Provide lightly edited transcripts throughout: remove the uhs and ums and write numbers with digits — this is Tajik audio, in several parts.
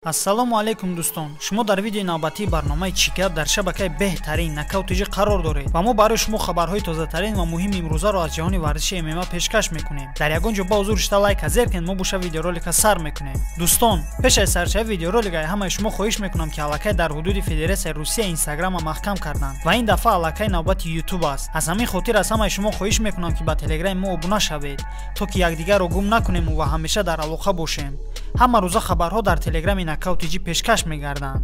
Ассалому алайкум дӯстон. Шумо дар видеои навбатии барномаи Чӣ гап дар шабакаи беҳтарин Нокаут ТЖ қарор доред ва мо барои шумо хабарҳои тозатарин ва муҳими имрӯзаро аз ҷаҳони варзиши ММА пешкаш мекунем. Дар ягон ҷо ба ҳузур шита лайка зер кунед, мо боша видеоролика сар мекунем. Дӯстон, пеш аз саршавии видеоролика ҳамаи шумо хоҳиш мекунам, ки аллакай дар ҳудуди Федератсияи Русия Инстаграма маҳкам карданд ва ин дафъа аллакай навбати Ютуб аст. Аз ҳамин хотир аз ҳамаи шумо хоҳиш мекунам, ки ба Телеграми мо обуна шавед, то ки якдигарро гум накунем ва ҳамеша дар алоқа бошем. Ҳама рӯза хабарҳо дар Телеграми Нокаут ТЖ пешкаш мегарданд.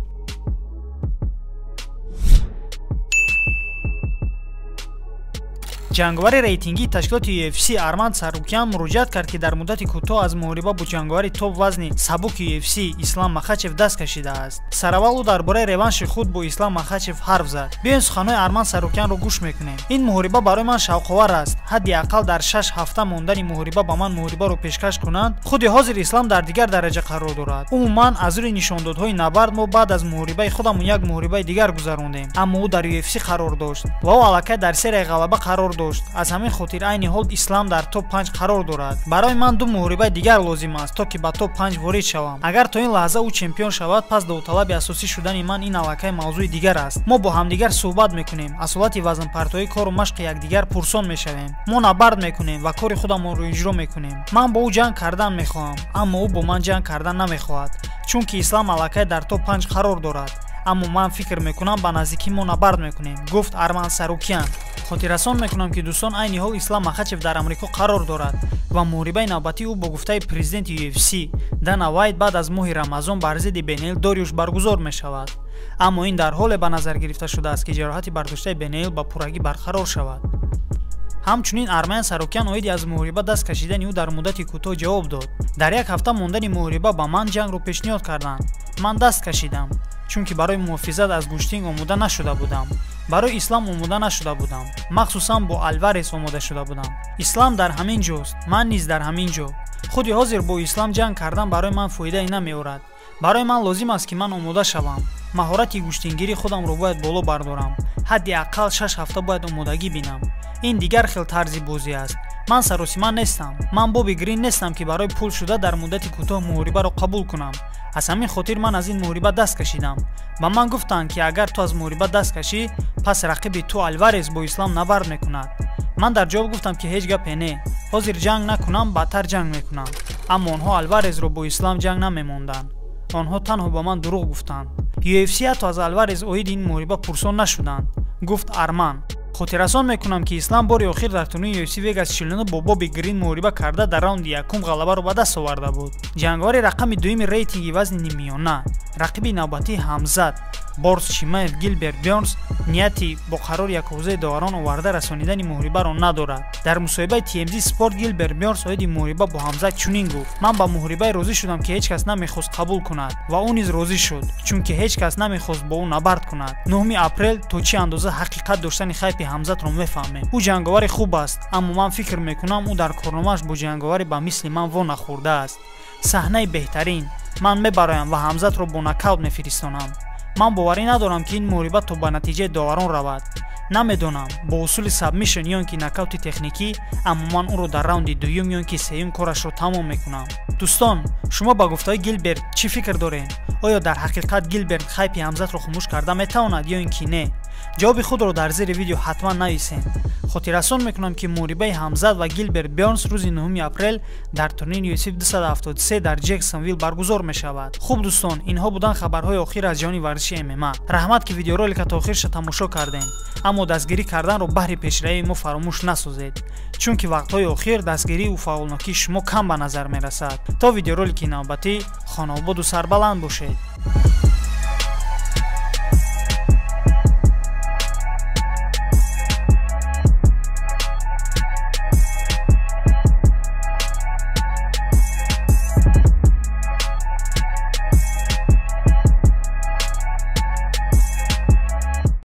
Ҷанговари рейтингии ташкилоти UFC Арман Сарукян муроҷиат кард, ки дар муддати кӯтоҳ аз муҳориба бо ҷанговари топ вазни сабуки UFC Ислам Махачев даст кашидааст. Сараввал ӯ дар бораи реванши худ бо Ислам Махачев ҳарф зад. Биёед суханҳои Арман Сарукянро гӯш мекунем. Ин муҳориба барои ман шавқовар аст. Ҳадди ақал дар 6 ҳафта мондани муҳориба ба ман муҳорибаро пешкаш кунанд. Худи ҳозир Ислам дар дигар дараҷа қарор дорад. Умуман аз рӯи нишондодҳои набард мо баъд аз муҳорибаи худамон як муҳорибаи дигар гузарондем, аммо ӯ дар UFC қарор дошт ва ӯ аллакай дар серияи ғалаба қарор дошт. Аз ҳамин хотир айни ҳол Ислам дар топ 5 қарор дорад. Барои ман ду муҳорибаи дигар лозим аст, то ки ба топ 5 ворид шавам. Агар то ин лаҳза ӯ чемпион шавад, пас довталаби асосӣ шудани ман ин аллакай мавзӯи дигар аст. Мо бо ҳамдигар суҳбат мекунем, аз ҳолати вазнпартоӣ, кору машқи якдигар пурсон мешавем. Мо набард мекунем ва кори худамонро иҷро мекунем. Ман бо ӯ ҷанг кардан мехоҳам, аммо ӯ бо ман ҷанг кардан намехоҳад, чунки Ислам аллакай дар топ 5 қарор дорад. Аммо ман фикр мекунам ба наздикӣ мо набард мекунем, гуфт Арман Сарукян. Хотиррасон мекунам, ки дӯстон, айни ҳол Ислам Махачев дар Амрико қарор дорад ва муҳорибаи навбатии ӯ бо гуфтаи президенти UFC Дана Вайт баъд аз моҳи Рамазон бар зидди Бенеил Дориуш баргузор мешавад. Аммо ин дар ҳоле ба назар гирифта шудааст, ки ҷароҳати бардоштаи Бенеил ба пуррагӣ барқарор шавад. Ҳамчунин Арман Сарукян оиди аз муҳориба даст кашидани ӯ дар муддати кӯтоҳ ҷавоб дод. Дар як ҳафта мондани муҳориба ба ман ҷангро пешниҳод карданд. Ман даст кашидам, чунки барои муҳофизат аз гӯштинг омода нашуда будам. Барои Ислам омода нашуда будам. Махсусан бо Алварес омода шуда будам. Ислам дар ҳамин ҷост, ман низ дар ҳамин ҷо. Худи ҳозир бо Ислам ҷанг кардан барои ман фоидае намеорад. Барои ман лозим аст, ки ман омода шавам. Маҳорати гӯштингирии худамро бояд боло бардорам. Ҳадди ақал 6 ҳафта бояд омодагӣ бинам. Ин дигар хел тарзи бозӣ аст. Ман саросима нестам. Ман Боби Грин нестам, ки барои пул шуда дар муддати кӯтоҳ муҳорибаро қабул кунам. Аз ҳамин хотир ман аз ин муҳориба даст кашидам. Ба ман гуфтанд, ки агар ту аз муҳориба даст кашӣ, пас рақиби ту Алварес бо Ислам набард мекунад. Ман дар ҷавоб гуфтам, ки ҳеҷ гапе не. Ҳозир ҷанг накунам, баъдтар ҷанг мекунам. Аммо онҳо Алварезро бо Ислам ҷанг намемонданд. Онҳо танҳо ба ман дурӯғ гуфтанд. UFC ҳатто аз Алварес оиди ин муҳориба пурсон нашуданд, гуфт Арман. Хотиррасон мекунам, ки Ислам бори охир дар турнири UFC Vegas 49 бо Боби Грин муҳориба карда дар раунди якум ғалабаро ба даст оварда буд. Ҷанговари рақами дуюми рейтинги вазни ниммиёна, рақиби навбатии Ҳамзат Борс Чимаев Гилберт Бёрнс нияти бо қарори якҳозаи доварон оварда расонидани муҳорибаро надорад. Дар мусоҳибаи TMZ Sport Гилберт Бёрнс оиди муҳориба бо Ҳамзат чунин гуфт: ман ба муҳорибае розӣ шудам, ки ҳеҷ кас намехост қабул кунад ва ӯ низ розӣ шуд, чунки ҳеҷ кас намехост бо ӯ набард кунад. 9 апрел то чӣ андоза ҳақиқат доштани хайпи Ҳамзатро мефаҳмем. Ӯ ҷанговари хуб аст, аммо ман фикр мекунам ӯ дар корномааш бо ҷанговаре ба мисли ман во нахӯрдааст. Саҳнаи беҳтарин. Ман мебароям ва Ҳамзатро бо нокаут мефиристонам. Ман боварӣ надорам, ки ин муҳориба то ба натиҷаи доварон равад. Намедонам бо усули сабмишн ё ин ки нокаути техникӣ, аммо ман ӯро дар раунди дуюм ё ин ки сеюм корашро тамом мекунам. Дӯстон, шумо ба гуфтаҳои Гилберт чӣ фикр доред? Оё дар ҳақиқат Гилберт хайпи Ҳамзатро хомӯш карда метавонад ё ин ки не? Ҷавоби худро дар зери видео ҳатман нависед. Хотиррасон мекунам, ки муҳорибаи Ҳамзат ва Гилберт Бёрнс рӯзи 9 апрел дар турнири UFC 273 дар Ҷексонвилл баргузор мешавад. Хуб дӯстон, инҳо буданд хабарҳои охир аз ҷаҳони варзиши ММА. Раҳмат, ки видеоролика то охирша тамошо кардем. Аммо дастгирӣ карданро баҳри пешравии мо фаромӯш насозед, чунки вақтҳои охир дастгирию фаъолнокии шумо кам ба назар мерасад. То видеоролики навбатӣ хонаободу сарбаланд бошед.